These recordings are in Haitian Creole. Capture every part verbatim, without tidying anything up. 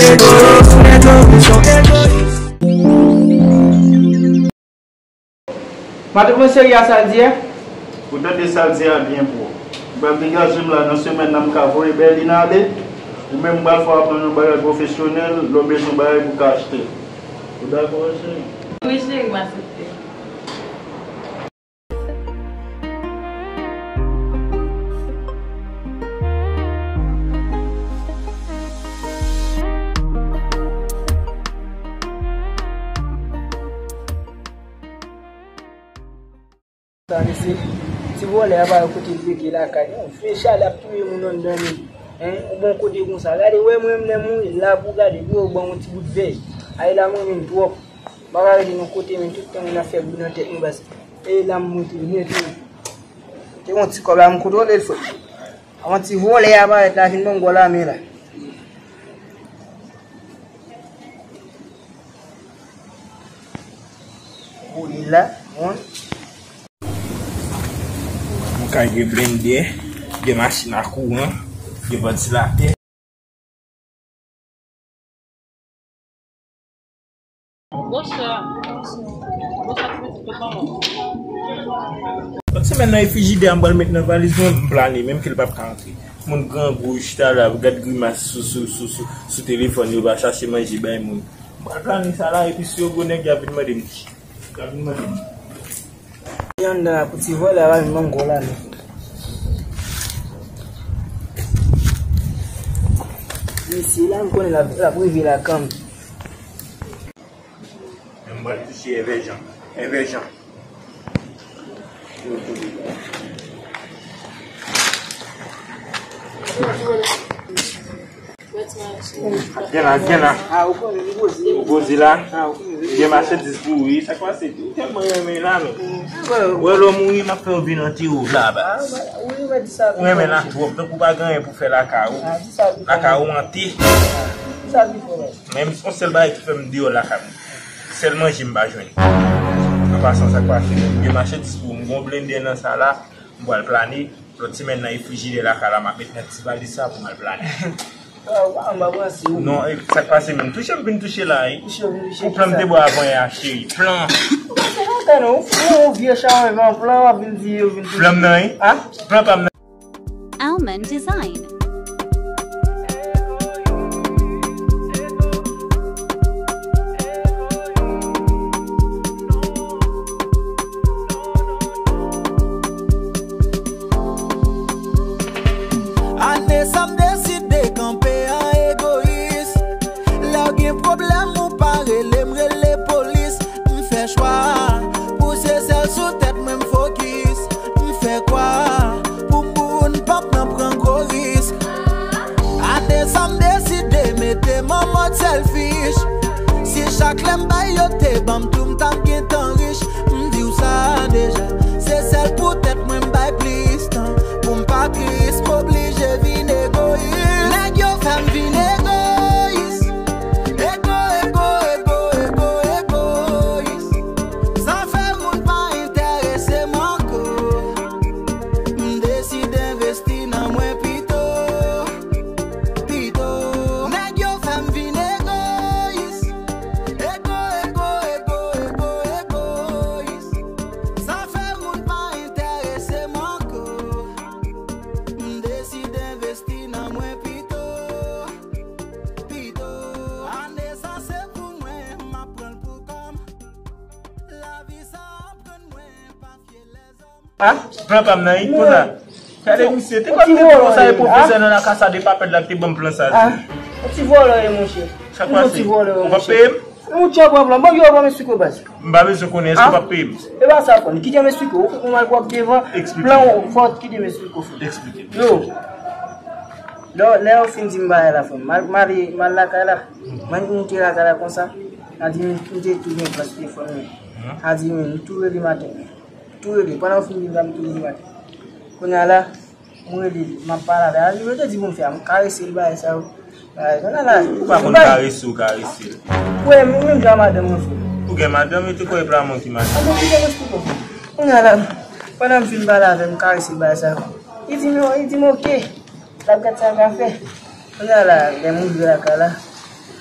Egoyis, egoyis, egoyis. Madanm mwen, seri a sa l di a? Ou tande sa l di a byen pou w. M pral degaje m la nan semèn nan, m ka voye Berline ale. Ou menm, m pral fè w aprann yon bagay pwofesyonèl, lè w bezwen yon bagay pou w ka achte. Ou dakò, cheri? Wi, cheri, m aksepte. Sa, mesye, ti vòlè a pa wè kote l pete lakay. Yon fè chalè ap touye moun anndan li. Hein? Yon bon kote konsa. Gade, wè mwen menm lè m mouri, la pou gade, pou yo ban yon ti bout vèy. Ay la mwen menm twòp. M pa ka rete nan kote menm, tout tan moun ap fè bri nan tèt mwen, baz. E la m moute nèt wi. Te yon ti kòb la m kontwole l, frè. Yon ti vòlè a parèt la, vin ban m gwo lame la. Kouri la, wi. Yon kay gen blende, gen machin a kouran, gen vantilatè. Bonswa. Bonswa, ti pitit, kòman w? Lòt semèn nan, e frijidè a m pral met nan valiz mwen, m plane, menm ke l p ap ka antre. Moun grangou, chita la, ap gad grimas sou, sou, sou, sou, sou telefòn yo, va chache manje bay moun. M pral plane sa la, epi si yo gwo nèg, y ap vin mande m. Y ap vin mande m. Li anndan la pou ti vòlè a pa vin ban m gwo lame. Mesye la, m konnen l ap, l ap rive la kanmenm. Men m pral touche Èvè Jan. Èvè Jan. Gen la, gen la. Ou poze la. Gen machandiz pou ou wi. Sa k pase? Ou tèlman renmen la, men. Wè, lè w mouri, m ap fè yo vin antere w la, baz. Ou renmen la twòp. Tankou w pa gen anyen pou fè lakay ou. Lakay ou ante. Men yon sèl bagay ki fè m deyò lakay m. Sèl manje m pa jwenn. An pasan, sa k pase? Gen machandiz pou ou. M gen yon blende nan sa la. M pral plane. Lòt semèn nan, e frijidè lakay la, m ap met nan ti valiz sa pou m al plane. Ah, ou pa anba panse ou. Non, e sa k pase menm? Touche m vin touche la, wi. Touche w vin touche kisa? Pou plan m te ba w avan yè a, cheri. Plan. Ou pa fè lakay non, ou fou, ou vye chawa, plan w ap vin di yo vin touche. Plan m nan, wi. Ah? Plan pa m nan. Almond Design. Ane sa m deside kanpe an egoyis. Lè w gen pwoblèm ou pa rele m, rele polis. M fè chwa pou se sèl sou tèt mwen m fokis. M fè kwa pou moun p ap nan pran gwo risk. Ane sa m deside mete m an mòd selfish. Si chak lè m bay yo te ban m tou, m t ap gentan rich. M di w sa deja, se sèl pou tèt mwen m bay plis tan. Pou m pa tris, m oblije vin egoyis. Nèg yo fè m vin egoyis. Ego, ego, ego, ego, egoyis. Zafè moun pa enterese m ankò. M deside envesti nan mwen pito, pito. Nèg yo fè m vin egoyis. Ego, ego, ego, ego, egoyis. Zafè moun pa enterese m ankò. M deside envesti nan mwen pito, pito. Ane sa se pou mwen, m ap pran l pou kò m. Lavi sa aprann mwen pa fye lèzòm. Ah, plan pa m nan, wi, konsa. Gade misye, te konn te konsa e pwofesè nan lakasa de papèl la ki te ban m plan sa. Ah, yon ti vòlò ye, monchè. Sa k pase? Ou p ap peye m? Ou tchè pran plan. Bon, yo, ban m esplike w, baz. M pa bezwen konnen, èske w p ap peye m? E pa sa, frè m. Kite m esplike w. Ou mal pwòp devan. Eksplike. Plan ou, fò kite m esplike w, frè m. Eksplike. Yo. Lè, lè yo fin di m bagay la, frè m. M al, m al, m al lakay la. Mwen, m te lakay la konsa. A di m, m te tou gen plan sou telefòn mwen. A di m, m tou rele maten. Tou rele. Pandan yo fin di m sa, m tou rele maten. Kounye a la, mwen rele li, m ap pale avè l. Li mete di pou m fè a, m karese l bagay sa yo. Bagay, kounye a la, ou pa konn karese, ou karese l. Ou wè, mwen menm jan madanm mwen fè. Ou gen madanm, e te kwè e pa mwen ki madanm. A bon, kite m esplike w. Kounye a la, pandan m fin pale avè l, m karese l bagay sa yo. Li di m, li di m, oke. L ap gad sa l ka fè. Kounye a la, lè m rive lakay la,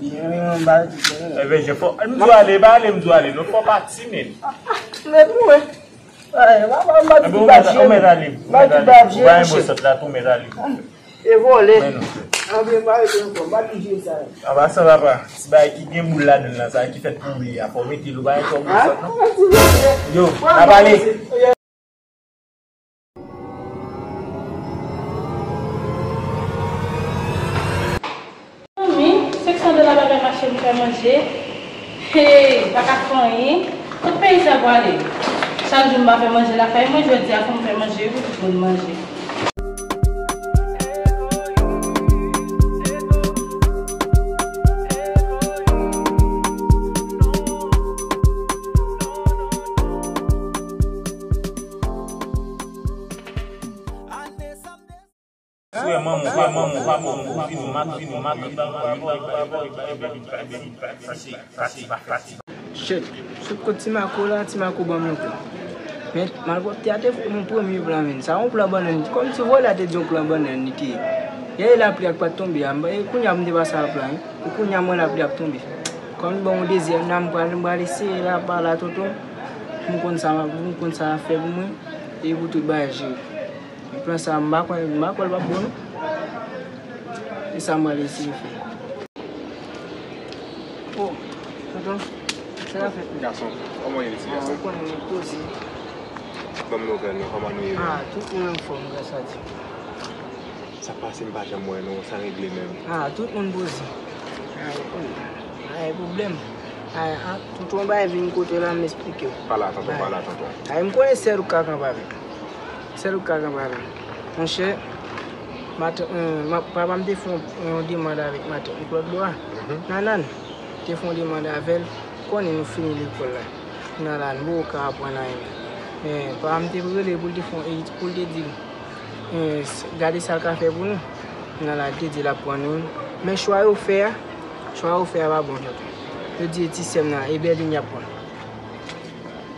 Byen, m pa di byen. Enben, je fò, m di w ale, pa ale, m di w ale. Non, fò pati, men. Mèt mwen. Ay, m pa, m pa di bab jere. Ou mèt ale. M pa di bab jere, monchè. Ou pa yon bon sòt la, tou mèt ale. E vòlè. Anben, m pa rete ankò, m pa di jere sa. An pasan, papa, ti bagay ki gen boul ladan l la, sa ki fèt pou wi a, fò w mete l, ou pa gen twò bon sòt, non? Yo, n ap ale. Manmi, senk san dola pa ka mache pou fè manje. Hey, pa ka fè anyen. Kot peyi sa pwale? Chak jou m pa fè manje lakay mwen, jodi a fò m fè manje wi pou tout moun manje. Frè manman, frè manman, papa, ou vin ou mak, vin ou mak, Shit, sot kot Ti Mako la, Ti Mako ban m yon kou. Men, malpwòpte a te fè yon premye plan, men. Sa yon plan bannann, kòmsi vòlè a te di yon plan bannann li te ye. Yè lapli a k pa t tonbe a, m, e kounye a m te pase a plan, wi. E kounye a m wè lapli ap tonbe. Kòm li ban m yon dezyèm la, m pral, m pral eseye la, pa la, tonton. M konn sa, m konn sa a fè pou mwen, e pou tout bagay jere. Plan sa a, m pa kwè, m pa kwè l p ap bon, non. E sa m pral eseye fè. Oh, tonton, sa k ap fèt menm? Gason, kòman w ye, ti gason? Ah, ou konnen, poze. Ban m nouvèl, non, kòman nou ye menm? Ah, tout moun anfòm, gras a Dye. Sa pase, m pa janm wè, non, sa regle menm? Ah, tout moun poze. Ah, ou konnen. Ah, e pwoblèm. Ah, ah, tonton bay vin kote w la, m esplike w. Pale a tonton, pale a tonton. Ah, m konnen sèl ou ka kanpe avè m. Sèl ou ka kanpe avè m. Monchè, matant, eh, ma-, papa m te fè yon, yon demann avèk matant m Claude Bois. Nanann te fè yon demann avè l, konnen nou fini lekòl la. Kounye a la, nou poko ka aprann anyen. Men, papa m te rele pou l te fè yon, pou l te di l, eh, s-, gade sa l ka fè pou nou. Kounye a la, l te di l ap pran nou. Men chwa yo fè a, chwa yo fè a pa bon, tonton. Yo di e ti sè m nan, e Bèlin y ap pran.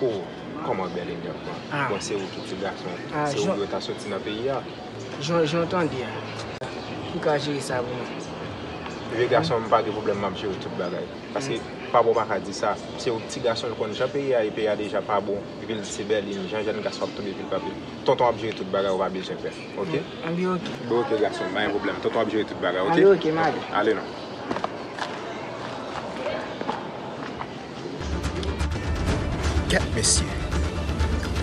Oh, kòman Bèlin y ap pran? Ah. Bon, se ou ki ti gason, ah, se ou yo ta soti nan peyi a. Jan, jan w tande a. Ou ka jere sa pou mwen. Vye gason, m pa gen pwoblèm, m ap jere tout bagay. Paske Papa w pa ka di sa. Se yon ti gason, l konn jan peyi a ye, peyi a deja pa bon. Epi l di se Bèlin, jan jèn gason ap tonbe vil pa vil. Tonton ap jere tout bagay, ou pa bezwen pè. Oke? Anben, oke. Bon, oke, gason m, pa gen pwoblèm. Tonton ap jere tout bagay, oke? Anben, oke, m ale. Ale non. Kèt mesye.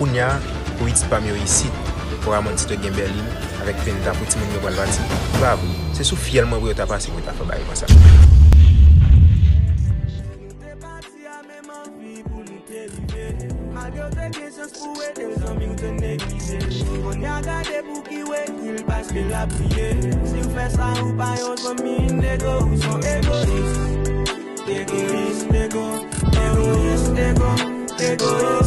Kounya, pou pitit pa m yo isit, pou Ramon ti dwe gen Bèlin avèk Penta pou timoun yo pral pati. Li pa vre. Se sou fyèl mwen pou yo ta pase pou yo ta fè bagay konsa. Malgre w te gen chans pou ede l, zanmi w te neglije. Kounye a gade pou ki w ekri l, paske l ap kriye. Si w fè sa, ou pa yon zanmi, nego, ou s on egoyis. Egoyis, nego, egoyis, nego, egoyis.